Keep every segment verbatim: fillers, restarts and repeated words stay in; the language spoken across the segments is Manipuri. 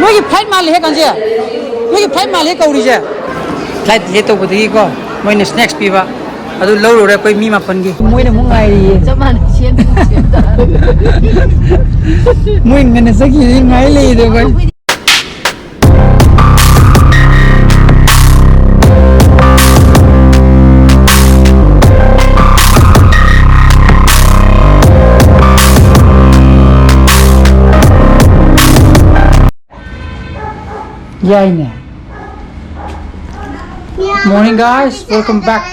ꯅꯣꯏꯒꯤ ꯐ꯭ꯂꯥꯏꯠ ꯃꯥꯜꯂꯦꯍꯦ ꯀꯥꯟꯁꯦ꯫ ꯅꯣꯏꯒꯤ ꯐ꯭ꯂꯥꯏꯠ ꯃꯥꯜꯂꯦ ꯀꯧꯔꯤꯁꯦ꯫ ꯐ꯭ꯂꯥꯏꯠ ꯗꯤꯂꯦ ꯇꯧꯕꯗꯒꯤꯀꯣ, ꯃꯣꯏꯅ ꯁ꯭ꯅꯦꯛꯁ ꯄꯤꯕ꯫ ꯑꯗꯨ ꯂꯧꯔꯨꯔꯦ ꯑꯩꯈꯣꯏ ꯃꯤ ꯃꯥꯄꯟꯒꯤ꯫ ꯃꯣꯏꯅ ꯑꯃꯨꯛ ꯉꯥꯏꯔꯤꯌꯦ꯫ ꯆꯞ ꯃꯥꯟꯅꯩ, ꯁꯦꯝ ꯁꯦꯝ ꯇꯥꯔꯦ꯫ ꯃꯣꯏ ꯉꯟꯅ ꯆꯠꯈꯤꯕꯗꯒꯤ ꯉꯥꯏ ꯂꯩꯌꯦ ꯑꯩꯈꯣꯏ꯫ ꯌꯥꯏꯅꯦ꯫ Morning guys, welcome back.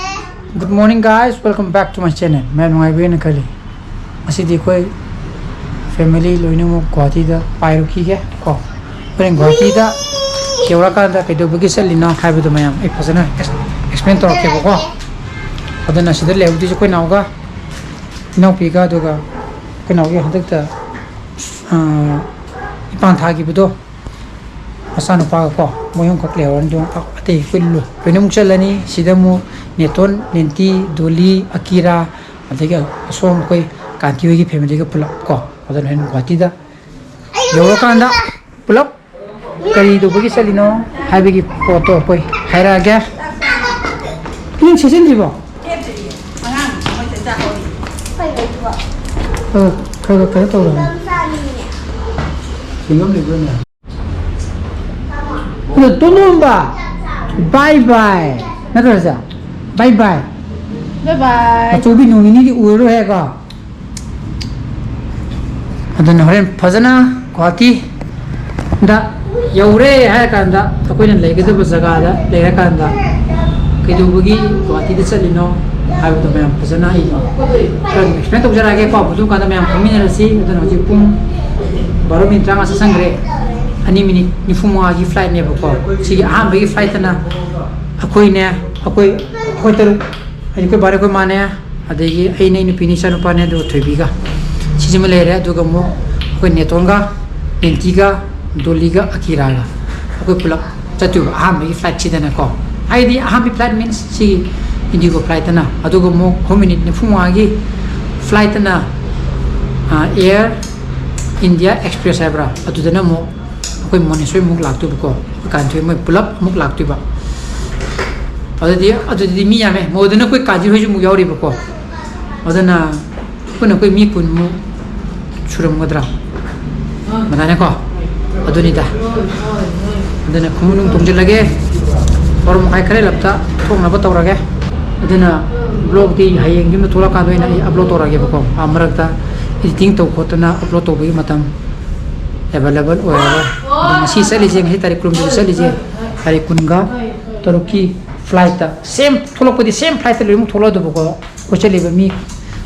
Good morning guys, welcome back to my channel. ꯃꯌꯥꯝ ꯅꯨꯡꯉꯥꯏꯕꯤꯅ ꯈꯜꯂꯤ꯫ ꯉꯁꯤꯗꯤ ꯑꯩꯈꯣꯏ ꯐꯦꯃꯤꯂꯤ ꯂꯣꯏꯅꯃꯛ ꯒꯨꯍꯥꯇꯤꯗ ꯄꯥꯏꯔꯨꯈꯤꯒꯦ ꯀꯣ꯫ ꯍꯣꯔꯦꯟ ꯒꯨꯍꯥꯇꯤꯗ ꯌꯧꯔꯀꯥꯟꯗ ꯀꯩꯗꯧꯕꯒꯤ ꯆꯠꯂꯤꯅꯣ ꯍꯥꯏꯕꯗꯣ ꯃꯌꯥꯝ ꯑꯩ ꯐꯖꯅ ꯑꯦꯛꯁꯄ꯭ꯂꯦꯟ ꯇꯧꯔꯛꯀꯦꯕꯀꯣ꯫ ꯑꯗꯨꯅ ꯁꯤꯗ ꯂꯩꯍꯧꯗꯣꯏꯁꯦ ꯑꯩꯈꯣꯏ ꯅꯥꯎꯒ, ꯏꯅꯥꯎꯄꯤꯒ, ꯑꯗꯨꯒ ꯑꯩꯈꯣꯏ ꯅꯥꯎꯒꯤ ꯍꯟꯗꯛꯇ, ꯑꯥ, ꯏꯄꯥꯟ ꯊꯥꯈꯤꯕꯗꯣ, ꯃꯆꯥꯅꯨꯄꯥꯒ ꯀꯣ, ꯃꯣꯏ ꯑꯍꯨꯝꯈꯛ ꯂꯩꯍꯧꯔꯅꯤ꯫ ꯑꯗꯨ ꯑꯇꯩ ꯑꯩꯈꯣꯏ ꯂꯣ-, ꯂꯣꯏꯅꯃꯛ ꯆꯠꯂꯅꯤ꯫ ꯁꯤꯗ ꯑꯃꯨꯛ ꯅꯦꯇꯣꯟ, ꯅꯦꯟꯇꯤ, ꯗꯣꯂꯤ, ꯑꯀꯤꯔꯥ, ꯑꯗꯒꯤ ꯑꯁꯣꯝ ꯑꯩꯈꯣꯏ ꯀꯥꯟꯇꯤ ꯍꯣꯏꯒꯤ ꯐꯦꯃꯤꯂꯤꯒ ꯄꯨꯂꯞ ꯀꯣ꯫ ꯑꯗꯨꯅ ꯍꯣꯔꯦꯟ ꯒꯨꯍꯥꯇꯤꯗ ꯌꯧꯔꯀꯥꯟꯗ ꯄꯨꯂꯞ ꯀꯔꯤ ꯇꯧꯕꯒꯤ ꯆꯠꯂꯤꯅꯣ ꯍꯥꯏꯕꯒꯤ ꯄꯣꯠꯇꯣ ꯑꯩꯈꯣꯏ ꯍꯥꯏꯔꯛꯑꯒꯦ꯫ ꯅꯪ ꯁꯦꯠꯆꯤꯟꯗ꯭ꯔꯤꯕꯣ? ꯑ, ꯈꯔ ꯈꯔ ꯀꯩꯅꯣ ꯇꯧꯔꯣ꯫ ꯆ꯭ꯋꯤꯡꯒꯝ ꯂꯩꯕ꯭ꯔꯥꯅꯦ? ꯑꯗꯣ ꯇꯣꯝꯕ, bye bye꯫ ꯅꯠꯇ꯭ꯔꯣ ꯁꯦ? Bye bye꯫ Bye bye꯫ ꯑꯆꯧꯕꯤ ꯅꯣꯡ ꯅꯤꯅꯤꯗꯤ ꯎꯔꯔꯣꯏ ꯍꯥꯏꯀꯣ꯫ ꯑꯗꯨꯅ ꯍꯣꯔꯦꯟ ꯐꯖꯅ ꯒꯨꯍꯥꯇꯤꯗ ꯌꯧꯔꯦ ꯍꯥꯏꯔ ꯀꯥꯟꯗ, ꯑꯩꯈꯣꯏꯅ ꯂꯩꯒꯗꯕ ꯖꯒꯥꯗ ꯂꯩꯔꯀꯥꯟꯗ ꯀꯩꯗꯧꯕꯒꯤ ꯒꯨꯍꯥꯇꯤꯗ ꯆꯠꯂꯤꯅꯣ ꯍꯥꯏꯕꯗꯣ ꯃꯌꯥꯝ ꯐꯖꯅ ꯑꯩ ꯈꯔ ꯑꯗꯨꯝ ꯑꯦꯛꯁꯄ꯭ꯂꯦꯟ ꯇꯧꯖꯔꯛꯑꯒꯦꯀꯣ꯫ ꯑꯗꯨꯝ ꯀꯥꯟꯗ ꯃꯌꯥꯝ ꯈꯪꯃꯤꯟꯅꯔꯁꯤ꯫ ꯑꯗꯨꯅ ꯍꯧꯖꯤꯛ ꯄꯨꯡ ꯕꯥꯔꯣ ꯃꯤꯅꯤꯠ ꯇꯔꯥꯃꯉꯥ ꯆꯠꯁꯟꯈ꯭ꯔꯦ꯫ ꯑꯅꯤ ꯃꯤꯅꯤꯠ ꯅꯤꯐꯨ ꯃꯉꯥꯒꯤ ꯐ꯭ꯂꯥꯏꯠꯅꯦꯕꯀꯣ꯫ ꯁꯤꯒꯤ ꯑꯍꯥꯟꯕꯒꯤ ꯐ꯭ꯂꯥꯏꯠꯇꯅ ꯑꯩꯈꯣꯏꯅꯦ, ꯑꯩꯈꯣꯏ, ꯑꯩꯈꯣꯏ ꯇꯔꯨꯛ, ꯍꯥꯏꯗꯤ ꯑꯩꯈꯣꯏ ꯕꯥꯅꯦ, ꯑꯩꯈꯣꯏ ꯃꯥꯅꯦ, ꯑꯗꯒꯤ ꯑꯩꯅꯦ, ꯑꯩ ꯅꯨꯄꯤꯅꯦ, ꯏꯆꯥꯅꯨꯄꯥꯅꯦ, ꯑꯗꯨꯒ ꯊꯣꯏꯕꯤꯒ꯫ ꯁꯤꯁꯤꯃ ꯂꯩꯔꯦ꯫ ꯑꯗꯨꯒ ꯑꯃꯨꯛ ꯑꯩꯈꯣꯏ ꯅꯦꯇꯣꯟꯒ, ꯅꯦꯟꯇꯤꯒ, ꯗꯣꯂꯤꯒ, ꯑꯀꯤꯔꯥꯒ ꯑꯩꯈꯣꯏ ꯄꯨꯂꯞ ꯆꯠꯇꯣꯏꯕ ꯑꯍꯥꯟꯕꯒꯤ ꯐ꯭ꯂꯥꯏꯠꯁꯤꯗꯅꯀꯣ꯫ ꯍꯥꯏꯗꯤ ꯑꯍꯥꯟꯕꯒꯤ ꯐ꯭ꯂꯥꯏꯠ ꯃꯤꯟꯁ ꯁꯤꯒꯤ ꯏꯟꯗꯤꯒꯣ ꯐ꯭ꯂꯥꯏꯠꯇꯅ꯫ ꯑꯗꯨꯒ ꯑꯃꯨꯛ ꯑꯍꯨꯝ ꯃꯤꯅꯤꯠ ꯅꯤꯐꯨ ꯃꯉꯥꯒꯤ ꯐ꯭ꯂꯥꯏꯠꯇꯅ, ꯑꯥ, ꯑꯦꯌꯔ ꯏꯟꯗꯤꯌꯥ ꯑꯦꯛꯁꯄ꯭ꯔꯦꯁ ꯍꯥꯏꯕ꯭ꯔꯥ, ꯑꯗꯨꯗꯅ ꯑꯃꯨꯛ ꯑꯩꯈꯣꯏ ꯃꯣꯅꯦꯁꯣꯏ ꯑꯃꯨꯛ ꯂꯥꯛꯇꯣꯏꯕꯀꯣ, ꯑꯩꯈꯣꯏ ꯀꯥꯟꯊꯣꯏ ꯃꯣꯏ ꯄꯨꯂꯞ ꯑꯃꯨꯛ ꯂꯥꯛꯇꯣꯏꯕ꯫ ꯑꯗꯨꯗꯤ ꯑꯗꯨꯗꯤ ꯃꯤ ꯌꯥꯝꯃꯦ꯫ ꯃꯣꯗꯨꯅ ꯑꯩꯈꯣꯏ ꯀꯥꯖꯤ ꯍꯣꯏꯁꯨ ꯑꯃꯨꯛ ꯌꯥꯎꯔꯤꯕꯀꯣ꯫ ꯑꯗꯨꯅ ꯑꯩꯈꯣꯏꯅ ꯑꯩꯈꯣꯏ ꯃꯤ ꯀꯨꯟꯃꯨꯛ ꯁꯨꯔꯝꯒꯗ꯭ꯔꯥ? ꯑꯗꯨꯃꯥꯏꯅꯀꯣ꯫ ꯑꯗꯨꯅꯤꯗ꯫ ꯑꯗꯨꯅ ꯈꯣꯡꯎꯞ ꯅꯨꯡ ꯇꯣꯡꯁꯤꯜꯂꯒꯦ꯫ ꯕꯥꯔꯣ ꯃꯈꯥꯏ ꯈꯔ ꯍꯦꯜꯂꯞꯇ ꯊꯣꯛꯅꯕ ꯇꯧꯔꯒꯦ꯫ ꯑꯗꯨꯅ vlogꯇꯤ ꯍꯌꯦꯡ ꯌꯨꯝꯗ ꯊꯣꯛꯂꯛꯀꯥꯟꯗ ꯑꯣꯏꯅ ꯑꯩ upload ꯇꯧꯔꯛꯑꯒꯦꯕꯀꯣ꯫ ꯑꯥ ꯃꯔꯛꯇ editing ꯇꯧ ꯈꯣꯠꯇꯅ upload ꯇꯧꯕꯒꯤ ꯃꯇꯝ available ꯑꯣꯏꯔꯔꯣꯏ꯫ ꯑꯗꯣ ꯉꯁꯤ ꯆꯠꯂꯤꯁꯦ, ꯉꯁꯤ ꯇꯥꯔꯤꯛ ꯀꯨꯟꯍꯨꯝꯗꯣꯏꯗ ꯆꯠꯂꯤꯁꯦ, ꯇꯥꯔꯤꯛ ꯀꯨꯟꯒ ꯇꯔꯨꯛꯀꯤ flightꯇ, same ꯊꯣꯛꯂꯛꯄꯗꯤ same flightꯇ ꯂꯣꯏꯅꯃꯛ ꯊꯣꯛꯂꯛꯑꯗꯕꯀꯣ꯫ ꯑꯩꯈꯣꯏ ꯆꯠꯂꯤꯕ ꯃꯤ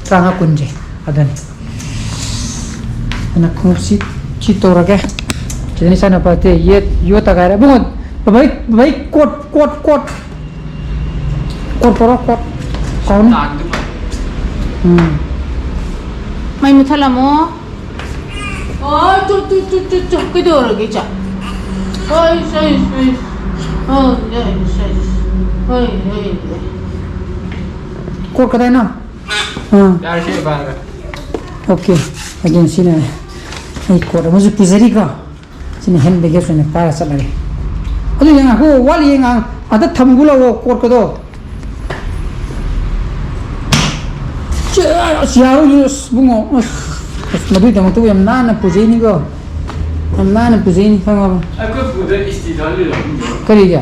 ꯇꯔꯥꯃꯉꯥ ꯀꯨꯟꯁꯦ꯫ ꯑꯗꯨꯅꯤ꯫ ꯑꯗꯨꯅ ꯈꯣꯡꯎꯞꯁꯤ ꯁꯤ ꯇꯧꯔꯒꯦ꯫ ꯁꯤꯗꯅ ꯏꯆꯥꯅꯨꯄꯥ ꯑꯇꯩ ꯌꯦꯠ ꯌꯣꯠꯇ ꯉꯥꯏꯔꯦ꯫ ꯏꯕꯨꯡꯉꯣ, ꯕꯕꯥꯏ, ꯕꯕꯥꯏ ꯀꯣꯠ, ꯀꯣꯠ, ꯀꯣꯠ꯫ ꯀꯣꯠ ꯄꯣꯔꯣ, ꯀꯣꯠ꯫ ꯀꯥꯎꯅꯤ꯫ ꯎꯝ꯫ ꯃꯩ ꯃꯨꯊꯠꯂꯝꯃꯣ꯫ ꯑꯣ, ꯇꯨ, ꯇꯨ, ꯇꯨ, ꯇꯨ, ꯇꯨ꯫ ꯀꯩꯗꯧꯔꯒꯦ, ꯏꯆꯥ? ꯍꯣꯏ, ꯁꯣꯏ, ꯁꯣꯏ꯫ ꯍꯣꯏ, ꯌꯥꯏ, ꯁꯣꯏ꯫ ꯍꯣꯏ, ꯍꯣꯏ, ꯌꯥꯏ꯫ ꯀꯣꯠ ꯀꯗꯥꯏꯅꯣ? ꯑꯥ꯫ ꯌꯥꯔꯦ, ꯁꯤ ꯄꯥꯏꯔꯒ꯫ OK꯫ ꯑꯗꯨꯅ ꯁꯤꯅ ꯑꯩ ꯀꯣꯠ ꯑꯃꯁꯨ ꯄꯨꯖꯔꯤꯀꯣ꯫ ꯁꯤꯅ hand baggage ꯑꯣꯏꯅ ꯄꯥꯏꯔ ꯆꯠꯂꯒꯦ꯫ ꯑꯗꯨ ꯉꯥꯏꯈꯣ, ꯋꯥꯠꯂꯤꯌꯦ, ꯉꯥꯏꯍꯥꯛ ꯑꯗ ꯊꯝꯒꯨ ꯂꯥꯛꯑꯣ, ꯀꯣꯠꯀꯗꯣ꯫ ꯁꯤ, ꯑꯁ, ꯌꯥꯔꯣꯏꯌꯦ, ꯑꯁ, ꯏꯕꯨꯡꯉꯣ, ꯑꯁ, ꯑꯁ, ꯃꯗꯨꯒꯤꯗꯃꯛꯇꯕꯨ ꯌꯥꯝ ꯅꯥꯟꯅ ꯄꯨꯖꯩꯅꯤꯀꯣ, ꯌꯥꯝ ꯅꯥꯟꯅ ꯄꯨꯖꯩꯅꯤ, ꯈꯪꯉꯕ? ꯑꯩꯈꯣꯏ ꯄꯨꯗ ꯏꯁꯇꯤ ꯊꯥꯜꯂꯤꯔꯣ? ꯀꯔꯤꯒꯤ?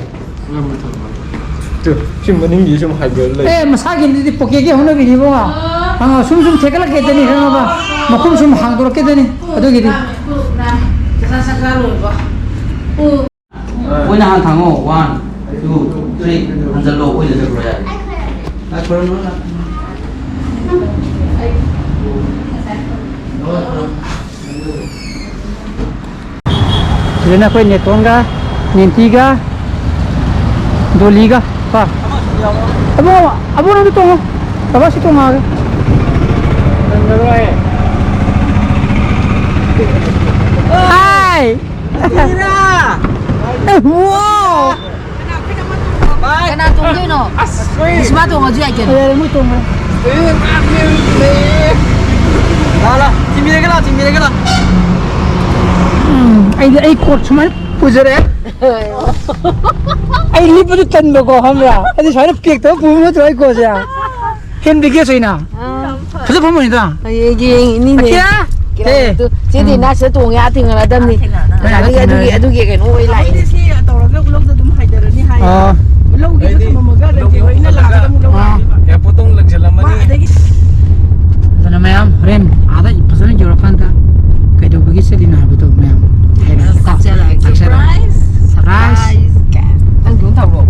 ꯇꯨ, ꯁꯤ ꯃꯅꯤꯡꯒꯤ ꯁꯨꯝ ꯍꯥꯏꯕ ꯂꯩ꯫ ꯑꯦ, ꯃꯁꯥꯒꯤꯗꯨꯗꯤ ꯄꯣꯀꯦꯠꯀꯤ ꯍꯧꯅꯕꯤꯅꯤꯕꯣ꯫ ꯑꯥ, ꯁꯨꯝ ꯁꯨꯝ ꯊꯦꯀꯠꯂꯛꯀꯦꯗꯅꯤ, ꯈꯪꯉꯕ? ꯃꯈꯨꯝ ꯁꯨꯝ ꯍꯥꯡꯗꯣꯔꯛꯀꯦꯗꯅꯤ, ꯑꯗꯨꯒꯤꯗꯤ꯫ ꯑꯣꯏꯅ ꯍꯥꯟꯅ ꯊꯥꯡꯉꯣ꯫ One, two, three꯫ ꯍꯟꯖꯜꯂꯣ, ꯑꯣꯏꯅ ꯆꯠꯈ꯭ꯔꯣ ꯌꯥꯔꯦ꯫ ꯂꯥꯛꯈ꯭ꯔꯣ, ꯂꯥꯛꯈ꯭ꯔꯣ꯫ ꯁꯤꯗꯅ ꯑꯩꯈꯣꯏ ꯅꯦꯇꯣꯟꯒ, ꯅꯦꯟꯇꯤꯒ, ꯗꯣꯂꯤꯒ ꯀꯣ꯫ ꯑꯕꯨꯡꯉꯣ, ꯑꯕꯨꯡꯉꯣ, ꯅꯪꯁꯨ ꯇꯣꯡꯉꯣ꯫ ꯕꯕꯥ ꯁꯤ ꯇꯣꯡꯉꯛꯑꯒꯦ꯫ ꯍꯥꯏ! ꯀꯅꯥ ꯇꯣꯡꯗꯣꯏꯅꯣ? ꯑꯁ, ꯃꯣꯏ ꯏꯁꯃꯥ ꯇꯣꯡꯉꯁꯨ ꯌꯥꯏ ꯀꯩꯅꯣ꯫ ꯌꯥꯔꯦ, ꯃꯣꯏ ꯇꯣꯡꯉꯦ꯫ ꯂꯥ, ꯂꯥ, ꯊꯤꯟꯕꯤꯔꯒꯦ ꯂꯥ, ꯊꯤꯟꯕꯤꯔꯒꯦ ꯂꯥ꯫ ꯎꯝ, ꯑꯩꯗꯤ ꯑꯩ ꯀꯣꯠ ꯁꯨꯃꯥꯏꯅ ꯄꯨꯖꯔꯛꯑꯦ꯫ ꯑꯩ ꯂꯤꯠꯄꯗꯨ ꯇꯟꯕꯀꯣ, ꯈꯪꯕ꯭ꯔꯥ? ꯑꯩꯗꯤ ꯁꯨꯃꯥꯏꯅ ꯄꯦꯛ ꯇꯧꯔ ꯄꯨꯕ ꯅꯠꯇ꯭ꯔꯣ ꯑꯩ ꯀꯣꯠꯁꯦ? ꯍꯦꯟ ꯕꯦꯒꯦꯖ ꯑꯣꯏꯅ꯫ ꯑꯥ꯫ ꯐꯖ ꯐꯝꯕꯅꯤꯗ꯫ ꯍꯌꯦꯡ ꯌꯦꯡꯉꯤꯅꯤꯅꯦ꯫ ꯑꯀꯤꯌꯥ? ꯀꯤꯔꯥꯏ ꯑꯦ꯫ ꯑꯗꯨ ꯆꯦꯗꯤ ꯎꯝ꯫ ꯅꯥꯁꯤꯗ ꯇꯣꯡꯉꯦ, ꯑꯥ ꯊꯦꯡꯅꯔꯗꯝꯅꯤ꯫ ꯑꯥ, ꯊꯦꯡꯅꯔꯗꯝꯅꯤ꯫ ꯑꯗꯨꯒꯤ, ꯑꯗꯨꯒꯤ, ꯑꯗꯨꯒꯤ ꯀꯩꯅꯣ ꯑꯣꯏ ꯂꯥꯛꯏꯅꯦ꯫ ꯑꯩꯈꯣꯏꯗꯤ ꯁꯤ ꯇꯧꯔꯒ ꯂꯧꯗ ꯑꯗꯨꯝ ꯍꯥꯏꯊꯔꯅꯤ ꯍꯥꯏꯌꯦ꯫ ꯑꯥ꯫ ꯂꯧꯒꯤꯁꯨ ꯑꯩꯗꯤ ꯊꯝꯃꯝꯃꯒ ꯂꯧꯒꯤ ꯂꯩꯇꯦꯕ, ꯑꯩꯅ ꯂꯥꯛꯑꯒ ꯑꯃꯨꯛ ꯂꯧ ꯑꯥ꯫ ꯂꯥꯛꯑꯦꯕ꯫ ꯑꯦꯌꯥꯔꯄꯣꯔꯠꯇ ꯑꯃꯨꯛ ꯂꯪꯁꯤꯜꯂꯝꯃꯅꯤ꯫ ꯃꯥ ꯑꯗꯒꯤ ꯑꯗꯨꯅ ꯃꯌꯥꯝ ꯍꯣꯔꯦꯟ ꯑꯥꯗ ꯐꯖꯅ ꯌꯧꯔꯀꯥꯟꯗ ꯀꯩꯗꯧꯕꯒꯤ ꯆꯠꯂꯤꯅꯣ ꯍꯥꯏꯕꯗꯣ ꯃꯌꯥꯝ ꯍꯥꯏꯔꯛꯑꯒꯦ꯫ ꯇꯥꯛꯆꯔꯛꯑꯒꯦ꯫ ꯇꯥꯛꯆꯔꯛꯑꯒꯦ꯫ ꯁꯔꯄ꯭ꯔꯥꯏꯁ꯫ ꯁꯔꯄ꯭ꯔꯥꯏꯁ꯫ ꯁꯔꯄ꯭ꯔꯥꯏꯁ꯫ ꯅꯪ ꯀꯩꯅꯣꯝ ꯇꯧꯕ꯭ꯔꯣ?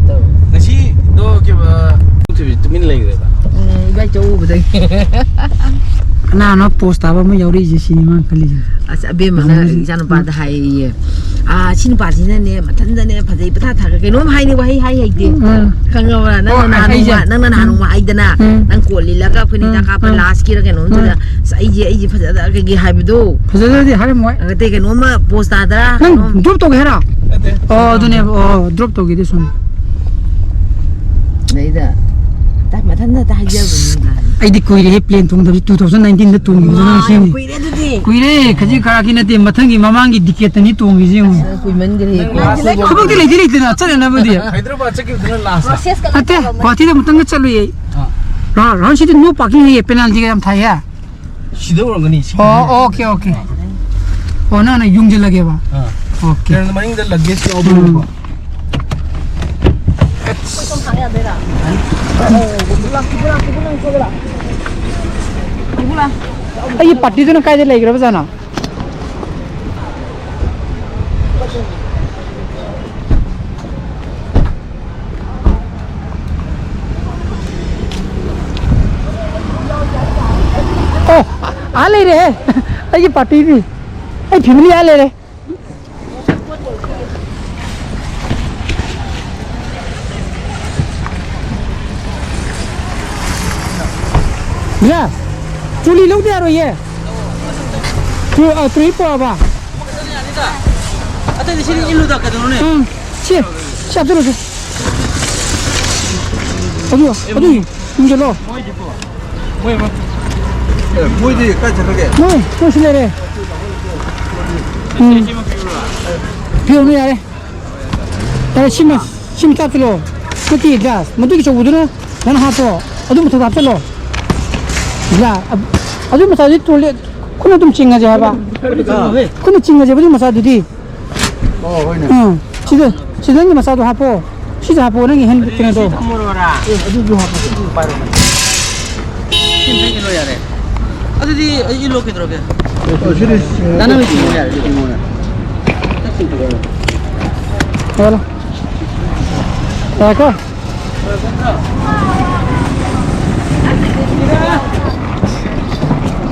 ꯇꯧ꯫ ꯉꯁꯤꯗꯣ ꯀꯩꯕ, ꯇꯨꯃꯤꯟ ꯂꯩꯈ꯭ꯔꯦꯕ꯫ ꯎꯝ, ꯏꯕꯥꯏ ꯆꯧ ꯎꯕꯗꯒꯤ꯫ ꯀꯅꯥꯅꯣ ꯄꯣꯁ ꯇꯥꯕ ꯑꯃ ꯌꯥꯎꯔꯛꯏꯁꯦ ꯁꯤꯅꯤ ꯃꯥꯅ ꯈꯜꯂꯤꯁꯦ꯫ ꯑꯁ, ꯑꯕꯦꯝꯃꯅ ꯌꯥꯝ ꯏꯆꯥꯅꯨꯄꯥꯗ ꯍꯥꯏꯌꯦ, "ꯑꯥ, ꯁꯤ ꯅꯨꯄꯥꯁꯤꯅꯅꯦ, ꯃꯊꯟꯗꯅꯦ, ꯐꯖꯩ ꯄꯊꯥ ꯊꯥꯒꯠ-," ꯀꯩꯅꯣꯝ ꯍꯥꯏꯅꯤ, ꯋꯥꯍꯩ ꯍꯥꯏ ꯍꯩꯇꯦ꯫ ꯎꯝ꯫ ꯈꯪꯉꯕ꯭ꯔꯥ? ꯅꯪꯅ ꯑꯣ, ꯅꯍꯥꯟ ꯑꯩꯁꯦ꯫ ꯅꯣꯡꯃ, ꯅꯪꯅ ꯅꯍꯥꯟ ꯎꯝ꯫ ꯅꯣꯡꯃ ꯍꯥꯏꯗꯅ, ꯎꯝ꯫ ꯅꯪ ꯀꯣꯜ ꯂꯤꯜꯂꯒ ꯑꯩꯈꯣꯏꯅ ꯎꯝ, ꯍꯤꯗꯥꯛ ꯀꯥꯞꯄ ꯎꯝ꯫ ꯂꯥꯁꯀꯤꯔ ꯀꯩꯅꯣꯝꯗꯨꯗ, ꯎꯝ꯫ "ꯑꯁ, ꯑꯩꯁꯦ, ꯑꯩꯁꯦ ꯐꯖꯗ ꯀꯩꯀꯩ" ꯍꯥꯏꯕꯗꯣ꯫ ꯐꯖꯗ꯭ꯔꯗꯤ ꯍꯥꯏꯔꯝꯃꯣꯏ꯫ ꯅꯠꯇꯦ, ꯀꯩꯅꯣꯝꯃ ꯄꯣꯁ ꯇꯥꯗ꯭ꯔꯥ? ꯅꯪ ꯀꯩꯅꯣꯝ꯫ ꯗ꯭ꯔꯣꯞ ꯇꯧꯒꯦ ꯍꯥꯏꯔꯣ? ꯅꯠꯇꯦ꯫ ꯑꯣ, ꯑꯗꯨꯅꯦꯕ꯫ ꯑꯣ, ꯗ꯭ꯔꯣꯞ ꯇꯧꯒꯦꯗꯤ ꯁꯨꯝ꯫ ꯑꯗꯩꯗ, ꯇ-, ꯃꯊꯟꯇ ꯍꯦꯛꯇ ꯍꯥꯏꯖꯕꯅꯤ ꯃꯥꯅ꯫ ꯑꯩꯗꯤ ꯀꯨꯏꯔꯦꯍꯦ ꯄ꯭ꯂꯦꯟ ꯇꯣꯡꯗꯕꯁꯤ, two thousand nineteenꯗ ꯇꯣꯡꯈꯤꯕꯗꯣ ꯅꯪ ꯃꯥꯅ ꯁꯤꯅꯤ꯫ ꯀꯨꯏꯔꯦ ꯑꯗꯨꯗꯤ꯫ ꯀꯨꯏꯔꯦ, ꯈꯖꯤꯛ ꯈꯔꯥꯛꯀꯤ ꯅꯠꯇꯦ, ꯃꯊꯪꯒꯤ ꯃꯃꯥꯡꯒꯤ ꯗꯤꯀꯦꯠꯇꯅꯤ ꯇꯣꯡꯉꯤꯁꯦ ꯌꯦꯡꯉꯨ꯫ ꯑꯁ, ꯀꯨꯏꯃꯟꯈ꯭ꯔꯦꯍꯦ꯫ ꯅꯪ ꯂꯥꯁ ꯊꯕꯛꯇꯤ ꯂꯩꯇꯤ ꯂꯩꯇꯅ ꯆꯠꯅꯅꯕꯗꯤ꯫ ꯍꯥꯏꯗ꯭ꯔꯕꯥꯗ ꯆꯠꯈꯤꯕꯗꯨꯅ ꯂꯥꯁꯂ? ꯄ꯭ꯔꯣꯁꯦꯁꯀ ꯅꯠꯇꯦ, ꯂꯩꯇꯕ ꯑꯃ꯫ ꯒꯨꯍꯥꯇꯤꯗ ꯑꯃꯨꯛꯇꯪꯒ ꯆꯠꯂꯨꯏꯌꯦ꯫ ꯑꯥ꯫ ꯔꯥ-, ꯔꯥꯎꯟ ꯁꯤꯗꯤ ꯅꯣ ꯄꯥꯔꯀꯤꯡ ꯍꯥꯏꯌꯦ, ꯄꯦꯅꯥꯜꯇꯤꯒ ꯌꯥꯝ ꯊꯥꯏꯌꯦ꯫ ꯁꯤꯗ ꯑꯣꯏꯔꯝꯒꯅꯤ, ꯁꯤ ꯑꯣ, ꯑꯣꯀꯦ, ꯑꯣꯀꯦ꯫ ꯑꯣ, ꯅꯪꯅ ꯌꯨꯡꯁꯤꯜꯂꯒꯦꯕ? ꯑꯥ꯫ ꯑꯣꯀꯦ꯫ ꯀꯩꯅꯣ, ꯃꯅꯤꯡꯗ luggage ꯌꯥꯎꯕꯅꯦꯕꯀꯣ꯫ ꯎꯝ꯫ ꯑꯩꯒꯤ ꯄꯥꯔꯇꯤꯗꯨꯅ ꯀꯥꯏꯗ ꯂꯩꯈ꯭ꯔꯕ ꯖꯥꯠꯅꯣ? ꯑꯣ, ꯑꯥ ꯂꯩꯔꯦꯍꯦ꯫ ꯑꯩꯒꯤ ꯄꯥꯔꯇꯤꯗꯤ, ꯑꯩ ꯐꯦꯃꯤꯂꯤ ꯑꯥ ꯂꯩꯔꯦ꯫ ꯌꯥ, ꯆꯨꯂꯤ ꯂꯧꯗ ꯌꯥꯔꯣꯏꯌꯦ꯫ ꯇꯨ-, ꯑ, ꯇꯨꯔꯤ ꯄꯣꯔꯛꯑꯕ? ꯑꯇꯩꯗꯤ ꯁꯤꯗꯤ ꯏꯜꯂꯨꯗ ꯀꯩꯗꯧꯔꯨꯅꯤ? ꯎꯝ, ꯁꯤ, ꯁꯤ ꯍꯥꯞꯆꯤꯜꯂꯨꯁꯤ꯫ ꯑꯗꯨ, ꯑꯗꯨ ꯌꯨꯝꯁꯤꯜꯂꯣ꯫ ꯃꯣꯏ, ꯃꯣꯏ, ꯑꯦ, ꯃꯣꯏꯗꯤ ꯀꯥꯏ ꯆꯠꯈ꯭ꯔꯒꯦ? ꯃꯣꯏ, ꯃꯣꯏ ꯁꯤ ꯂꯩꯔꯦ꯫ ꯎꯝ꯫ ꯐꯤꯔꯣꯟꯗꯣ ꯌꯥꯔꯦ꯫ ꯌꯥꯔꯦ, ꯁꯤꯃ, ꯁꯤꯃ ꯍꯥꯞꯆꯤꯜꯂꯣ꯫ ꯅꯠꯇꯦ, ꯒ꯭ꯂꯥꯁ꯫ ꯃꯗꯨꯒꯤ ꯑꯆꯧꯕꯗꯨꯅ ꯅꯪ ꯍꯥꯞꯄꯣ꯫ ꯑꯗꯨ ꯃꯊꯛꯇ ꯍꯥꯞꯆꯤꯜꯂꯣ꯫ ꯒ꯭ꯂꯥꯁ꯫ ꯑꯗꯨ ꯃꯆꯥꯗꯨꯗꯤ ꯇꯣꯏꯂꯦꯠ꯫ ꯈꯨꯠꯅ ꯑꯗꯨꯝ ꯆꯤꯡꯉꯁꯦ ꯍꯥꯏꯕ꯫ ꯈꯨꯠꯅ ꯆꯤꯡꯉꯁꯦꯕ ꯑꯗꯨ ꯃꯆꯥꯗꯨꯗꯤ꯫ ꯑꯣ, ꯍꯣꯏꯅꯦ꯫ ꯎꯝ꯫ ꯁꯤꯗ, ꯁꯤꯗ ꯅꯪꯒꯤ ꯃꯆꯥꯗꯣ ꯍꯥꯞꯄꯣ꯫ ꯁꯤꯁꯦ ꯍꯥꯞꯄꯣ, ꯅꯪꯒꯤ ꯍꯦꯟ ꯀꯩꯅꯣꯗꯣ꯫ ꯁꯤ ꯊꯝꯃꯨꯔꯣꯔꯥ? ꯑꯦ, ꯑꯗꯨꯁꯨ ꯍꯥꯞꯄꯣ꯫ ꯁꯤ ꯑꯗꯨꯝ ꯄꯥꯏꯔꯣ꯫ ꯁꯤ ꯑꯝꯇ ꯏꯜꯂꯣ ꯌꯥꯔꯦ꯫ ꯑꯗꯨꯗꯤ ꯑꯩ ꯏꯜꯂꯣ ꯀꯩꯗꯧꯔꯒꯦ? ꯑꯣ, ꯁꯤꯗꯤ ꯁꯤ ꯅꯪꯅ ꯁꯤꯡꯉꯣ ꯌꯥꯔꯦ꯫ ꯁꯤꯡꯉꯣꯅꯦ꯫ ꯍꯦꯜꯂꯣ꯫ ꯌꯥꯔꯦꯀꯣ?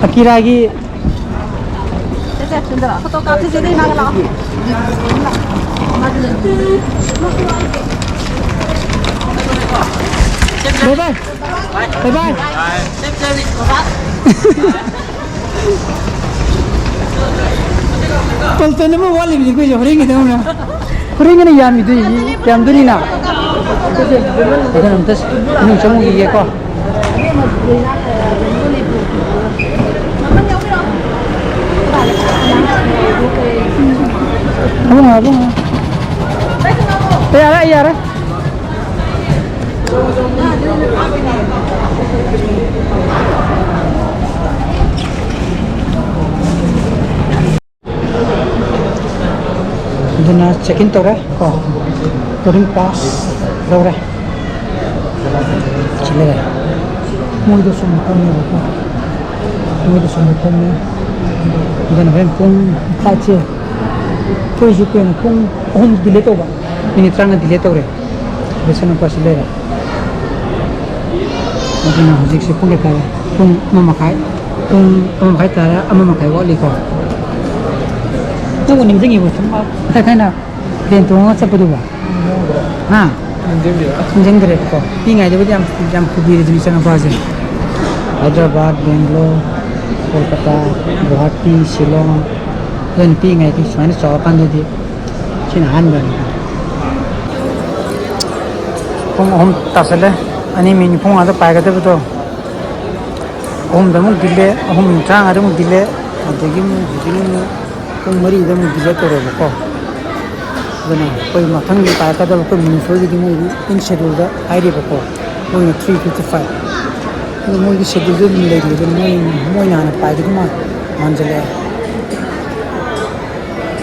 ꯑꯀꯤꯔꯥꯒꯤ ꯁꯦ, ꯁꯦ, ꯁꯣꯝꯗ ꯂꯥꯛꯑꯣ꯫ ꯐꯣꯇꯣ ꯀꯥꯞꯁꯤ, ꯆꯦ ꯏꯃꯥꯒ ꯂꯥꯛꯑꯣ꯫ ꯕꯥꯏ ꯕꯥꯏ꯫ ꯕꯥꯏ ꯕꯥꯏ꯫ ꯄꯜꯇꯟ ꯑꯃ ꯋꯥꯠꯂꯤꯕꯅꯤ ꯑꯩꯈꯣꯏꯁꯦ, ꯍꯣꯔꯦꯟꯒꯤꯗ ꯑꯃꯨꯛ꯫ ꯍꯣꯔꯦꯟꯒꯤꯅ ꯌꯥꯝꯃꯤꯗꯨ, ꯌꯥꯝꯗꯣꯏꯅꯤꯅ꯫ ꯑꯗꯨꯅ ꯑꯝꯇ ꯃꯅꯨꯡ ꯆꯪꯉꯨꯈꯤꯒꯦꯀꯣ꯫ ꯑꯕꯨꯡꯉꯣ, ꯑꯕꯨꯡꯉꯣ꯫ ꯑꯦ, ꯌꯥꯔꯦ, ꯌꯥꯔꯦ꯫ ꯑꯗꯨꯅ check in ꯇꯧꯔꯦ ꯀꯣ, boarding pass ꯂꯧꯔꯦ꯫ ꯁꯤ ꯂꯩꯔꯦ꯫ ꯃꯣꯏꯗꯁꯨ ꯑꯃꯨꯛ ꯐꯝꯃꯦꯕꯀꯣ, ꯃꯣꯏꯗꯁꯨ ꯑꯃꯨꯛ ꯐꯝꯃꯦ꯫ ꯑꯗꯨꯅ ꯍꯣꯔꯦꯟ ꯄꯨꯡ, flightꯁꯦ ꯑꯩꯈꯣꯏꯁꯦ ꯀꯩꯅꯣ ꯄꯨꯡ ꯑꯍꯨꯝ delay ꯇꯧꯕ, minute ꯇꯔꯥꯃꯉꯥ delay ꯇꯧꯔꯦ꯫ ꯕꯦꯁꯟ ꯅꯨꯄꯥꯁꯤ ꯂꯩꯔꯦ꯫ ꯑꯗꯨꯅ ꯍꯧꯖꯤꯛꯁꯦ ꯄꯨꯡ ꯀꯌꯥ ꯇꯥꯔꯦ? ꯄꯨꯡ ꯑꯃ ꯃꯈꯥꯏ꯫ ꯄꯨꯡ ꯑꯃ ꯃꯈꯥꯏ ꯇꯥꯔꯦ, ꯑꯃ ꯃꯈꯥꯏ ꯋꯥꯠꯂꯤꯀꯣ꯫ ꯅꯪꯕꯨ ꯅꯤꯡꯁꯤꯡꯉꯤꯕꯣ? ꯁꯨꯝ ꯃꯊꯛ ꯊꯥꯏꯅ plane ꯇꯣꯡꯉꯒ ꯆꯠꯄꯗꯨꯕꯣ? ꯍꯥ? ꯅꯤꯡꯁꯤꯡꯗ꯭ꯔꯦꯕꯀꯣ꯫ ꯄꯤꯛꯏꯉꯩꯗꯕꯨꯗꯤ ꯌꯥꯝ, ꯌꯥꯝ ꯄꯨꯕꯤꯔꯤꯗꯨꯅꯤ ꯏꯆꯥꯅꯨꯄꯥꯁꯦ꯫ ꯍꯥꯏꯗ꯭ꯔꯕꯥꯗ, ꯕꯦꯡꯒ꯭ꯂꯣꯔ, ꯀꯣꯜꯀꯇꯥ, ꯒꯨꯋꯥꯍꯥꯇꯤ, ꯁꯤꯂꯣꯡ꯫ ꯑꯗꯨꯅ ꯄꯤꯛꯏꯉꯩꯗꯤ, ꯁꯨꯃꯥꯏꯅ ꯆꯥꯎꯔꯀꯥꯟꯗꯗꯤ ꯁꯤꯅ ꯑꯍꯥꯟꯕꯅꯤ꯫ ꯄꯨꯡ ꯑꯍꯨꯝ ꯇꯥꯁꯜꯂꯦ꯫ ꯑꯅꯤ ꯃꯤꯅꯤꯠ ꯅꯤꯐꯨ ꯃꯉꯥꯗ ꯄꯥꯏꯒꯗꯕꯗꯣ, ꯑꯍꯨꯝꯗ ꯑꯃꯨꯛ delay, ꯑꯍꯨꯝ ꯃꯤꯅꯤꯠ ꯇꯔꯥꯃꯉꯥꯗ ꯑꯃꯨꯛ delay, ꯑꯗꯒꯤ ꯑꯃꯨꯛ ꯍꯧꯖꯤꯛ ꯑꯃꯨꯛ ꯄꯨꯡ ꯃꯔꯤꯗ ꯑꯃꯨꯛ ꯗꯤꯂꯦ ꯇꯧꯔꯦꯕꯀꯣ꯫ ꯑꯗꯨꯅ ꯑꯩꯈꯣꯏ ꯃꯊꯪꯒꯤ ꯄꯥꯏꯔꯛꯀꯗꯕ ꯑꯩꯈꯣꯏ ꯃꯅꯤꯄꯨꯔꯒꯤꯗꯤ ꯃꯣꯏꯒꯤ ꯏꯟ ꯁꯦꯗꯨꯜꯗ ꯍꯥꯏꯔꯤꯕꯀꯣ, ꯃꯣꯏꯅ ꯊ꯭ꯔꯤ ꯐꯤꯐꯇꯤ ꯐꯥꯏꯚ꯫ ꯑꯗꯨ ꯃꯣꯏꯒꯤ ꯁꯦꯗꯨꯜꯗ ꯑꯗꯨꯝ ꯂꯩꯔꯤ꯫ ꯑꯗꯨꯅ ꯃꯣꯏ, ꯃꯣꯏꯅ ꯍꯥꯟꯅ ꯄꯥꯏꯒꯗꯧ ꯃꯥꯟ-, ꯃꯥꯟꯁꯤꯜꯂꯛꯑꯦ꯫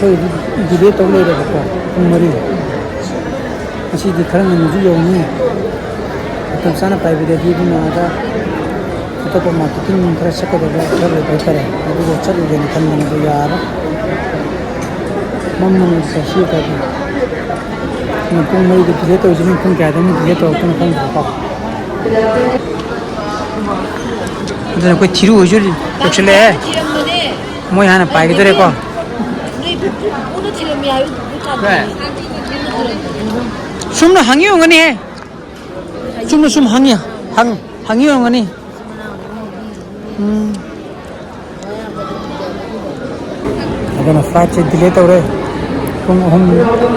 ꯑꯩꯈꯣꯏ ꯗꯤꯂꯦ ꯇꯧ ꯂꯩꯔꯦꯕꯀꯣ, ꯄꯨꯡ ꯃꯔꯤ꯫ ꯉꯁꯤꯗꯤ ꯈꯔ ꯉꯟꯅꯁꯨ ꯌꯧꯅꯤ꯫ ꯃꯇꯝ ꯆꯥꯅ ꯄꯥꯏꯕꯤꯔꯗꯤ ꯑꯗꯨꯅ ꯑꯥꯗ ꯑꯇꯣꯞꯄ ꯃꯥꯔꯀꯦꯇꯤꯡ ꯈꯔ ꯆꯠꯀꯗꯕ ꯈꯔ ꯂꯩꯕ ꯍꯥꯏꯇꯥꯔꯦ꯫ ꯑꯗꯨꯒ ꯆꯠꯂꯨꯒꯦꯅ ꯈꯟꯕꯅꯦ, ꯑꯗꯨ ꯌꯥꯔꯔꯣꯏ꯫ ꯃꯝꯕꯅ ꯉꯁꯤ ꯇꯥꯏ꯫ ꯑꯗꯨꯅ ꯄꯨꯡ ꯃꯔꯤꯗ ꯗꯤꯂꯦ ꯇꯧꯔꯤꯁꯤ, ꯃꯤ ꯄꯨꯡ ꯀꯌꯥꯗ ꯑꯃꯨꯛ ꯗꯤꯂꯦ ꯇꯧꯔꯛꯇꯣꯏꯅꯣ ꯈꯪꯗ꯭ꯔꯦꯀꯣ꯫ ꯑꯗꯨꯅ ꯑꯩꯈꯣꯏ ꯊꯤꯔꯨ ꯍꯣꯏꯁꯨ ꯌꯧꯁꯤꯜꯂꯛꯑꯦ꯫ ꯃꯣꯏ ꯍꯥꯟꯅ ꯄꯥꯏꯒꯗꯧꯔꯦꯀꯣ꯫ ꯁꯨꯝꯅ ꯍꯪꯉꯤ ꯑꯣꯏꯔꯝꯒꯅꯤꯍꯦ꯫ ꯆꯨꯝꯅ ꯁꯨꯝ ꯍꯪꯉꯤ, ꯍꯪ-, ꯍꯪꯉꯤ ꯑꯣꯏꯔꯝꯒꯅꯤ꯫ ꯎꯝ꯫ ꯑꯗꯨꯅ ꯐ꯭ꯂꯥꯏꯠꯁꯦ ꯗꯤꯂꯦ ꯇꯧꯔꯦ꯫ ꯄꯨꯡ ꯑꯍꯨꯝ,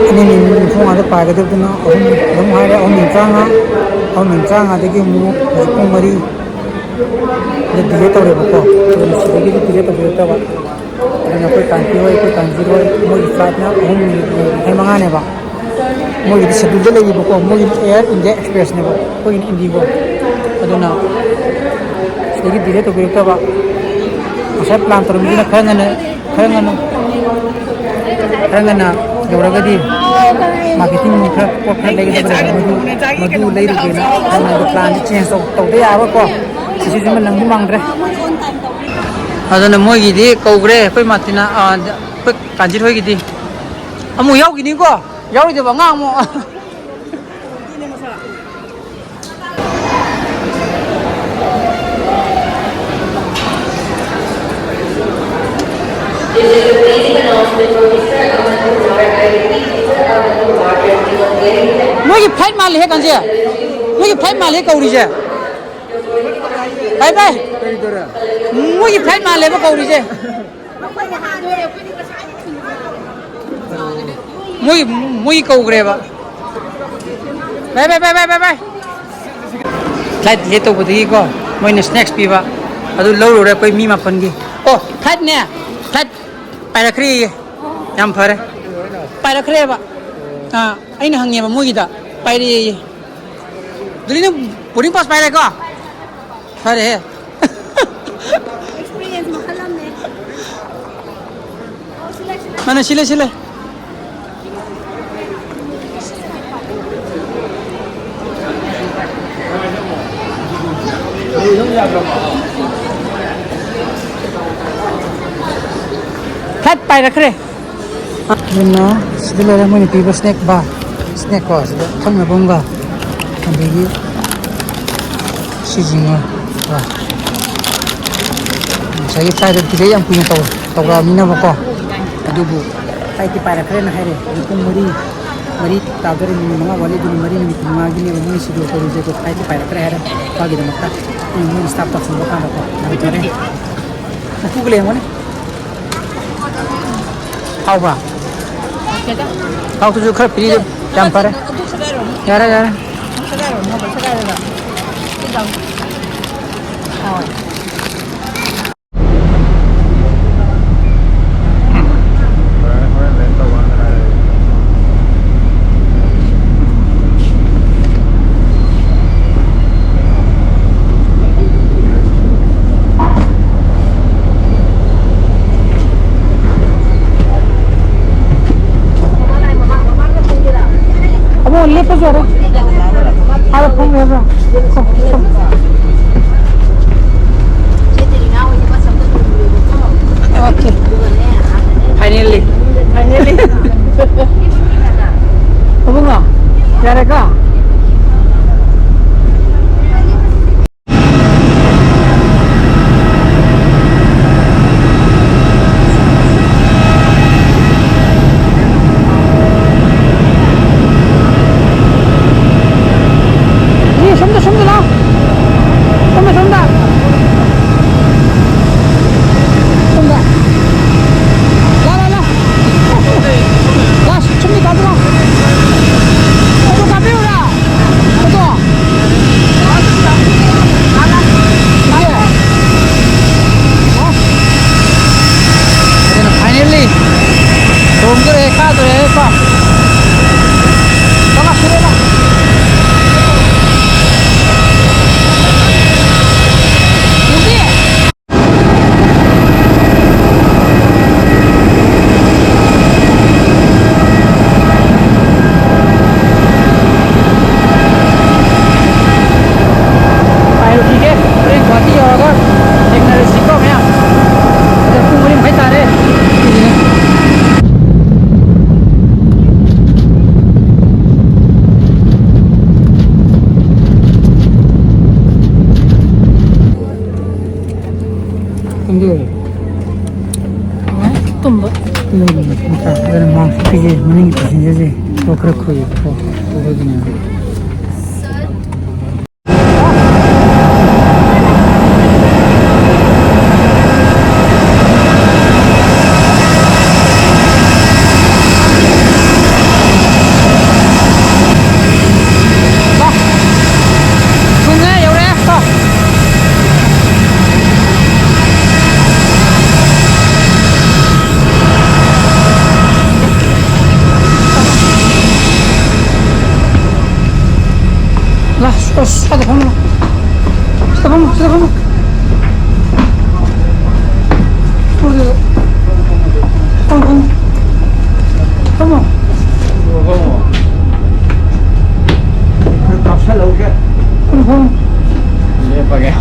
ꯑꯅꯤ ꯃꯤꯅꯤꯠ ꯅꯤꯐꯨ ꯃꯉꯥꯗ ꯄꯥꯏꯒꯗꯕꯗꯨꯅ ꯑꯍꯨꯝ ꯑꯗꯨꯝ ꯍꯥꯏꯔꯦ, ꯑꯍꯨꯝ ꯃꯤꯅꯤꯠ ꯇꯔꯥꯃꯉꯥ, ꯑꯍꯨꯝ ꯃꯤꯅꯤꯠ ꯇꯔꯥꯃꯉꯥꯗꯒꯤ ꯑꯃꯨꯛ ꯍꯧꯖꯤꯛ ꯄꯨꯡ ꯃꯔꯤꯗ ꯗꯤꯂꯦ ꯇꯧꯔꯦꯕꯀꯣ꯫ ꯑꯗꯨꯅ ꯁꯤꯗꯒꯤꯗꯤ ꯗꯤꯂꯦ ꯇꯧꯕꯤꯔꯛꯇꯕ꯫ ꯑꯗꯨꯅ ꯑꯩꯈꯣꯏ ꯀꯥꯟꯆꯤ ꯍꯣꯏ, ꯑꯩꯈꯣꯏ ꯀꯥꯟꯆꯤ ꯍꯣꯏ, ꯃꯣꯏꯒꯤ ꯐ꯭ꯂꯥꯏꯠꯅ ꯑꯍꯨꯝ ꯃꯤꯅꯤꯠ ꯃꯈꯥꯏ ꯃꯉꯥꯅꯦꯕ꯫ ꯃꯣꯏꯒꯤꯗꯤ ꯁꯦꯗꯨꯜꯗ ꯂꯩꯌꯦꯕꯀꯣ, ꯃꯣꯏꯒꯤꯗꯤ ꯑꯦꯌꯔ ꯏꯟꯗꯤꯌꯥ ꯑꯦꯛꯁꯄ꯭ꯔꯦꯁꯅꯦꯕ, ꯑꯩꯈꯣꯏꯒꯤꯅ ꯏꯟꯗꯤꯒꯣ꯫ ꯑꯗꯨꯅ ꯁꯤꯗꯒꯤ ꯗꯤꯂꯦ ꯇꯧꯕꯤꯔꯛꯇꯕ꯫ ꯉꯁꯥꯏ ꯄ꯭ꯂꯥꯟ ꯇꯧꯔꯝꯃꯤꯗꯨꯅ ꯈꯔ ꯉꯟꯅ, ꯈꯔ ꯉꯟꯅ, ꯈꯔ ꯉꯟꯅ ꯌꯧꯔꯒꯗꯤ ꯃꯥꯔꯀꯦꯇꯤꯡ ꯈꯔ, ꯄꯣꯠ ꯈꯔ ꯂꯩꯒꯗꯕ ꯂꯩꯕ, ꯃꯗꯨ, ꯃꯗꯨ ꯂꯩꯔꯨꯒꯦꯅ ꯈꯟꯕ꯫ ꯑꯗꯨ ꯄ꯭ꯂꯥꯟꯁꯦ ꯆꯦꯟꯖ ꯇꯧ-, ꯇꯧꯗ ꯌꯥꯔꯣꯏꯀꯣ꯫ ꯁꯤꯁꯤꯃ ꯅꯪꯗꯤ ꯃꯥꯡꯗ꯭ꯔꯦ꯫ ꯑꯗꯨꯅ ꯃꯣꯏꯒꯤꯗꯤ ꯀꯧꯈ꯭ꯔꯦ, ꯑꯩꯈꯣꯏ ꯃꯥꯔꯇꯤꯅꯥ, ꯑꯥ, ꯑꯩꯈꯣꯏ ꯀꯥꯟꯆꯤꯠ ꯍꯣꯏꯒꯤꯗꯤ꯫ ꯑꯃꯨꯛ ꯌꯥꯎꯈꯤꯅꯤꯀꯣ? ꯌꯥꯎꯔꯣꯏꯗꯕ ꯑꯉꯥꯡ ꯑꯃꯨꯛ꯫ ꯃꯣꯏꯒꯤ ꯐ꯭ꯂꯥꯏꯠ ꯃꯥꯜꯂꯤꯍꯦ, ꯀꯥꯟꯆꯤ꯫ ꯃꯣꯏꯒꯤ ꯐ꯭ꯂꯥꯏꯠ ꯃꯥꯜꯂꯤꯍꯦ ꯀꯧꯔꯤꯁꯦ꯫ ꯚꯥꯏ, ꯚꯥꯏ꯫ ꯃꯣꯏꯒꯤ ꯐ꯭ꯂꯥꯏꯠ ꯃꯥꯜꯂꯦꯕ ꯀꯧꯔꯤꯁꯦ꯫ ꯃꯣꯏ, ꯃꯣꯏ ꯀꯧꯈ꯭ꯔꯦꯕ꯫ ꯚꯥꯏ, ꯚꯥꯏ, ꯚꯥꯏ, ꯚꯥꯏ, ꯚꯥꯏ, ꯚꯥꯏ꯫ ꯐ꯭ꯂꯥꯏꯠ ꯗꯤꯂꯦ ꯇꯧꯕꯗꯒꯤꯀꯣ, ꯃꯣꯏꯅ ꯁ꯭ꯅꯦꯛꯁ ꯄꯤꯕ ꯑꯗꯨ ꯂꯧꯔꯨꯔꯦ ꯑꯩꯈꯣꯏ ꯃꯤ ꯃꯥꯄꯟꯒꯤ꯫ ꯑꯣ, ꯐ꯭ꯂꯥꯏꯠꯅꯦ? ꯐ꯭ꯂꯥꯏꯠ, ꯄꯥꯏꯔꯛꯈ꯭ꯔꯦꯌꯦ꯫ ꯌꯥꯝ ꯐꯔꯦ꯫ ꯄꯥꯏꯔꯛꯈ꯭ꯔꯦꯕ꯫ ꯑꯥ, ꯑꯩꯅ ꯍꯪꯉꯦꯕ ꯃꯣꯏꯒꯤꯗ꯫ ꯄꯥꯏꯔꯛꯑꯦꯌꯦ꯫ ꯑꯗꯨꯗꯤ ꯅꯪ boarding pass ꯄꯥꯏꯔꯦꯀꯣ? ꯐꯔꯦꯍꯦ꯫ ꯑꯦꯛꯁꯄꯤꯔꯤꯌꯦꯟꯁ ꯃꯈꯜ ꯑꯃꯅꯦ꯫ ꯑꯣ, ꯁꯤ ꯂꯩ, ꯁꯤ ꯂꯩ꯫ ꯃꯥꯅ ꯁꯤ ꯂꯩ, ꯁꯤ ꯂꯩ꯫ ꯐꯠ ꯄꯥꯏꯔꯛꯈ꯭ꯔꯦ꯫ ꯑꯗꯨꯅ ꯁꯤꯗ ꯂꯩꯔꯦ ꯃꯣꯏꯅ ꯄꯤꯕ snack bar, snack ꯀꯣ, ꯁꯤꯗ ꯊꯛꯅꯕ ꯑꯃꯒ, ꯑꯗꯒꯤ ꯁꯤꯁꯤꯡꯉꯣ꯫ ꯉꯁꯥꯏꯒꯤ flight ꯇꯤꯀꯦꯠ ꯌꯥꯝ ꯀꯨꯏꯅ ꯇꯧ-, ꯇꯧꯔꯛꯑꯕꯅꯤꯅꯕꯀꯣ꯫ ꯑꯗꯨꯕꯨ flight ꯇꯤ ꯄꯥꯏꯔꯛꯈ꯭ꯔꯦꯅ ꯍꯥꯏꯔꯦ꯫ ꯍꯧꯖꯤꯛ ꯄꯨꯡ ꯃꯔꯤ, ꯃꯔꯤ ꯇꯥꯗꯣꯔꯦ, ꯃꯤꯅꯤꯠ ꯃꯉꯥ ꯋꯥꯠꯂꯤ꯫ ꯑꯗꯨꯅ ꯃꯔꯤ ꯃꯤꯅꯤꯠ ꯃꯉꯥꯒꯤꯅꯦꯕ ꯃꯣꯏ ꯁꯤꯗ ꯇꯧꯔꯤꯁꯦ꯫ ꯑꯗꯣ flight ꯇꯤ ꯄꯥꯏꯔꯛꯈ꯭ꯔꯦ ꯍꯥꯏꯔꯦ꯫ ꯃꯥꯒꯤꯗꯃꯛꯇ ꯑꯩꯅ ꯃꯣꯏ staff ꯇ ꯐꯣꯟ ꯇꯧꯔꯀꯥꯟꯗꯀꯣ꯫ ꯌꯥꯝ ꯐꯔꯦ꯫ ꯃꯄꯨꯒ ꯂꯩꯔꯝꯒꯅꯤ꯫ ꯍꯥꯎꯕ꯭ꯔꯥ? ꯍꯥꯎꯇꯦꯗ꯫ ꯍꯥꯎꯇ꯭ꯔꯁꯨ ꯈꯔ ꯄꯤꯔꯤ꯫ ꯌꯥꯝ ꯐꯔꯦ꯫ ꯑꯗꯨ ꯁꯦꯒꯥꯏꯔꯣ꯫ ꯌꯥꯔꯦ, ꯌꯥꯔꯦ꯫ ꯁꯦꯒꯥꯏꯔꯣ, ꯁꯦꯒꯥꯏꯔꯣ꯫ ꯍꯥꯎꯋꯦ꯫ ꯑꯕꯣ, ꯂꯦꯞꯄꯁꯨ ꯌꯥꯔꯦ꯫ ꯑꯥꯗ ꯐꯝꯒꯦ ꯍꯥꯏꯕ꯭ꯔꯣ? Okay. Finally. Finally. ꯑꯕꯨꯡꯉꯣ, ꯌꯥꯔꯦꯀꯣ? ꯁꯤ ꯁꯣꯝꯗ, ꯁꯣꯝꯗ ꯂꯥꯎ꯫ ꯁꯣꯝꯗ, ꯁꯣꯝꯗ꯫ ꯁꯣꯝꯗ꯫ ꯂꯥꯎ, ꯂꯥꯎ, ꯂꯥꯎ꯫ ꯂꯥꯎ, ꯁꯣꯝꯗ ꯀꯥꯞꯄꯨ ꯂꯥꯎ꯫ ꯐꯣꯇꯣ ꯀꯥꯞꯄꯤꯔꯨꯔꯥ? ꯍꯣꯡꯗꯣꯔꯦ, ꯀꯥꯗꯣꯔꯦ, ꯄꯥ꯫ ꯆꯠꯂꯣ, ꯁꯤꯗ ꯂꯥꯎ꯫ ꯇꯣꯝꯕꯤ꯫ ꯄꯥꯏꯔꯨꯈꯤꯒꯦ, ꯍꯣꯔꯦꯟ ꯒꯨꯍꯥꯇꯤ ꯌꯧꯔꯒ ꯊꯦꯡꯅꯔꯁꯤꯀꯣ ꯃꯌꯥꯝ꯫ ꯑꯗꯣ ꯄꯨꯡ ꯃꯔꯤ ꯃꯈꯥꯏ ꯇꯥꯔꯦ꯫ ꯈꯪꯗꯦ꯫ ꯇꯨꯝꯕ꯫ ꯇꯨꯝꯕ꯫ ꯑꯗꯨꯅ ꯃꯥꯛꯁ ꯎꯞꯄꯤꯁꯦ ꯃꯅꯤꯡꯒꯤ ꯄꯦꯁꯦꯟꯖꯔꯁꯦ ꯊꯕꯛ ꯈꯔ ꯈꯨꯏꯌꯦꯕꯀꯣ꯫ ꯑꯗꯨꯒꯤꯅꯦꯕ꯫ ꯊꯨꯡꯉꯦ, ꯌꯧꯔꯦ꯫ ꯀꯣ꯫ ꯂꯥ, ꯑꯁ, ꯁ꯭ꯋꯥꯏꯗ ꯐꯝꯃꯣ꯫ ꯁꯤꯗ ꯐꯝꯃꯣ, ꯁꯤꯗ ꯐꯝꯃꯣ꯫ ꯐꯝꯃꯣ, ꯐꯝꯃꯣ꯫ ꯐꯝꯃꯣ꯫ ꯀꯥꯞꯁꯜꯍꯧꯒꯦ꯫ ꯐꯝꯃꯣ, ꯐꯝꯃꯣ꯫ ꯂꯦꯞꯄꯒꯦ꯫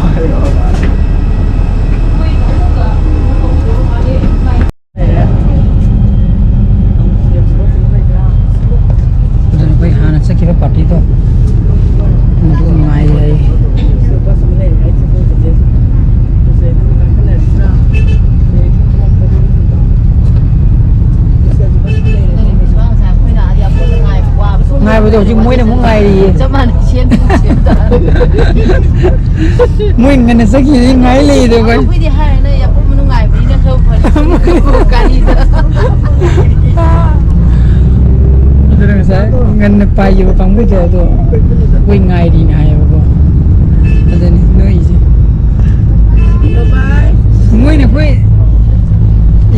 ꯑꯗꯨꯅ ꯑꯩꯈꯣꯏ ꯍꯥꯟꯅ ꯆꯠꯈꯤꯕ ꯄꯥꯔꯇꯤꯗꯣ ꯑꯗꯨ ꯅꯨꯡꯉꯥꯏꯔꯤ ꯍꯥꯏ꯫ ꯉꯥꯏꯕꯗꯣ ꯍꯧꯖꯤꯛ ꯃꯣꯏꯅ ꯑꯃꯨꯛ ꯉꯥꯏꯔꯤꯌꯦ꯫ ꯆꯞ ꯃꯥꯟꯅꯩ, ꯁꯦꯝ ꯁꯦꯝ ꯇꯥꯔꯦ꯫ ꯃꯣꯏ ꯉꯟꯅ ꯆꯠꯈꯤꯕꯗꯤ ꯉꯥꯏ ꯂꯩꯌꯦꯗꯣ ꯑꯩꯈꯣꯏ꯫ ꯑꯩꯈꯣꯏꯗꯤ ꯍꯥꯏꯔꯅ ꯑꯦꯌꯥꯔꯄꯣꯔꯠ ꯃꯅꯨꯡ ꯉꯥꯏꯕꯅꯤꯅ ꯈꯔ ꯐꯔꯦ꯫ ꯒꯥꯔꯤꯗ꯫ ꯑꯗꯨꯅ ꯉꯁꯥꯏ ꯉꯟꯅ ꯄꯥꯏꯈꯤꯕ ꯀꯥꯡꯕꯨꯗꯣ ꯑꯗꯣ ꯑꯩꯈꯣꯏ ꯉꯥꯏꯔꯤꯅꯦ ꯍꯥꯏꯌꯦꯕꯀꯣ꯫ ꯑꯗꯨꯅꯤ ꯅꯣꯏꯁꯦ꯫ ꯃꯣꯏꯅ ꯑꯩꯈꯣꯏ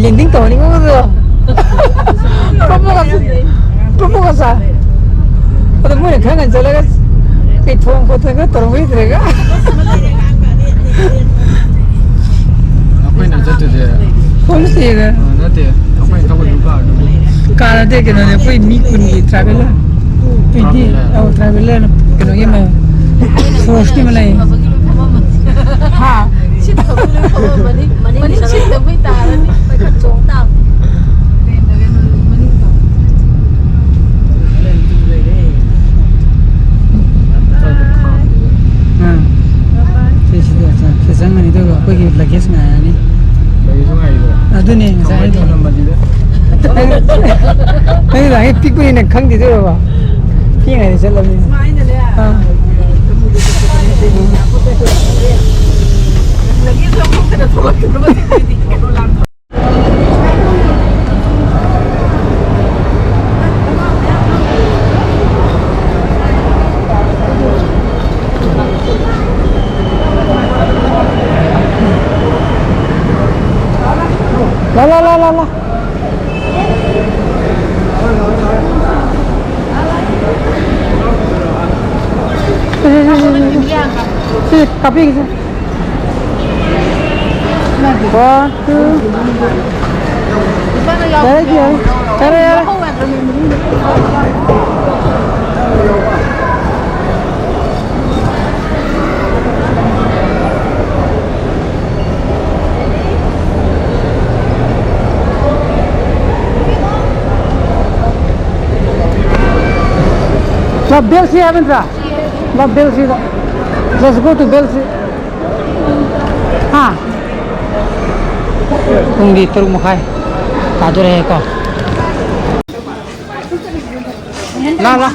ꯂꯦꯟꯗꯤꯡ ꯇꯧꯍꯟꯅꯤꯡꯕꯗꯣ꯫ ꯄ꯭ꯔꯃꯣꯗꯀ ꯆꯥ-, ꯄ꯭ꯔꯃꯣꯗꯀ ꯆꯥ-, ꯑꯗꯣ ꯃꯣꯏꯅ ꯈꯔ ꯉꯟꯅ ꯆꯠꯂꯒ ꯀꯩ ꯊꯣꯡ ꯈꯣꯠꯇꯅ ꯈꯔ ꯇꯧꯔꯝꯒꯗ꯭ꯔꯒ꯫ ꯑꯩꯈꯣꯏꯅ ꯆꯠꯇꯣꯏꯁꯦ ꯍꯣꯝ ꯁ꯭ꯇꯦꯗ꯫ ꯑ, ꯅꯠꯇꯦ, ꯑꯩꯈꯣꯏꯅ ꯊꯧꯒꯠꯂꯤꯕ ꯀꯥꯔꯗꯨꯕꯨ꯫ ꯀꯥꯔ ꯅꯠꯇꯦ, ꯀꯩꯅꯣꯅꯦ, ꯑꯩꯈꯣꯏ ꯃꯤ ꯀꯨꯟꯒꯤ traveller꯫ Twenty, traveller꯫ ꯑꯧ, traveller ꯀꯩꯅꯣꯒꯤ ꯑꯃ, Forceꯀꯤ ꯑꯃ ꯂꯩ꯫ ꯍꯥ? ꯁꯤꯠꯇꯕꯩ ꯂꯣꯏ ꯐꯝꯃꯝꯃꯅꯤ꯫ ꯃꯅꯤꯡ ꯁꯤꯠꯇꯕꯩ ꯇꯥꯔꯅꯤ꯫ ꯑꯩꯈꯣꯏ ꯈꯔ ꯆꯣꯡ ꯇꯥꯕꯅꯤ꯫ ꯑꯥ꯫ ꯁꯤ, ꯁꯤꯗ ꯆꯪ-, ꯁꯤ ꯆꯪꯉꯅꯤ, ꯑꯗꯨꯒ ꯑꯩꯈꯣꯏꯒꯤ luggage ꯉꯥꯏꯔꯅꯤ꯫ Luggage ꯉꯥꯏꯔꯤꯕ? ꯑꯗꯨꯅꯦ ꯉꯁꯥꯏ ꯍꯥꯏꯗꯣ꯫ ꯊꯝꯃꯝꯕꯅꯤꯗ꯫ ꯅꯪ, ꯅꯪ ꯂꯥꯛꯑꯦ ꯄꯤꯛꯄꯅꯤꯅ ꯈꯪꯗꯦ ꯑꯗꯨꯒ꯫ ꯄꯤꯛꯏꯉꯩꯗ ꯆꯠꯂꯕꯅꯤꯅ꯫ ꯑꯥ꯫ ꯂꯥ, ꯂꯥ, ꯂꯥ, ꯂꯥ, ꯂꯥ꯫ ꯁꯤ, ꯁꯤ, ꯁꯤ, ꯁꯤ, ꯁꯤ꯫ ꯁꯤ, ꯀꯥꯞꯄꯤꯒꯦ, ꯁꯤ꯫ One, two. ꯌꯥꯔꯦ, ꯌꯥꯔꯦ꯫ ꯌꯥꯔꯦ, ꯌꯥꯔꯦ꯫ ꯂꯥ, ꯕꯦꯜꯁꯤ ꯍꯥꯏꯕ ꯅꯠꯇ꯭ꯔꯥ? ꯂꯥ, ꯕꯦꯜꯁꯤꯗ꯫ Let's go to ꯕꯦꯜꯁꯤ꯫ ꯍꯥ? ꯄꯨꯡꯗꯤ ꯇꯔꯨꯛ ꯃꯈꯥꯏ ꯇꯥꯗꯣꯔꯦꯀꯣ꯫ ꯂꯥ, ꯂꯥ꯫